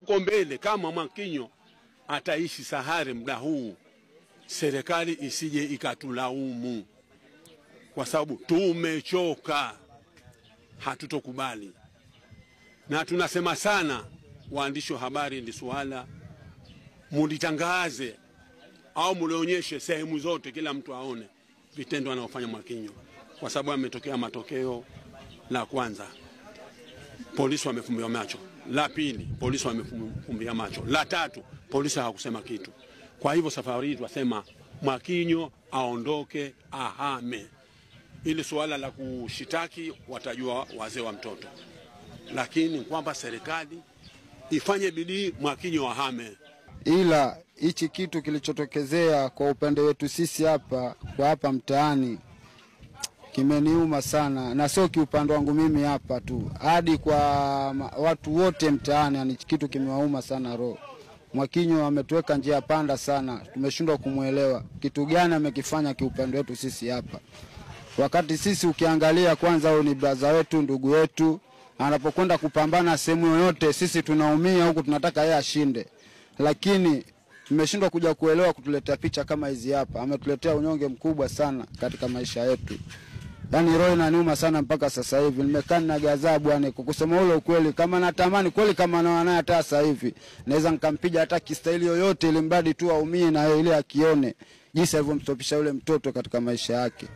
Huko mbele kama Mwakinyo ataishi Sahare muda huu, serikali isije ikatulaumu, kwa sababu tumechoka, hatutokubali. Na tunasema sana, waandishi wa habari, ni suala mulitangaze au mulionyeshe sehemu zote, kila mtu aone vitendo anaofanya Mwakinyo, kwa sababu ametokea matokeo. La kwanza, polisi wamefumbia macho. La pili, polisi wamefumbia macho. La tatu, polisi hawakusema kitu. Kwa hivyo safari hii twasema Mwakinyo aondoke, ahame. Ili suala la kushitaki watajua wazee wa mtoto, lakini kwamba serikali ifanye bidii Mwakinyo ahame. Ila hichi kitu kilichotokezea kwa upande wetu sisi hapa kwa hapa mtaani kimeniuma sana, na sio kiupande wangu mimi hapa tu, hadi kwa watu wote mtaani, yani kitu kimewauma sana roho. Mwakinyo ametuweka njia panda sana, tumeshindwa kumuelewa kitu gani amekifanya kiupande wetu sisi hapa. Wakati sisi ukiangalia kwanza, huyu ni brother wetu, ndugu wetu, anapokwenda kupambana sehemu yoyote sisi tunaumia huku, tunataka yeye ashinde, lakini tumeshindwa kuja kuelewa kutuletea picha kama hizi hapa. Ametuletea unyonge mkubwa sana katika maisha yetu. Yaani roho inaniuma sana mpaka sasa hivi. Nimekaa na ghadhabu, yani kusema ule ukweli, kama natamani kweli kama na naye hata sasa hivi naweza nikampiga hata kistaili yoyote, ili mradi tu aumie na ile akione jinsi alivyomstopisha yule mtoto katika maisha yake.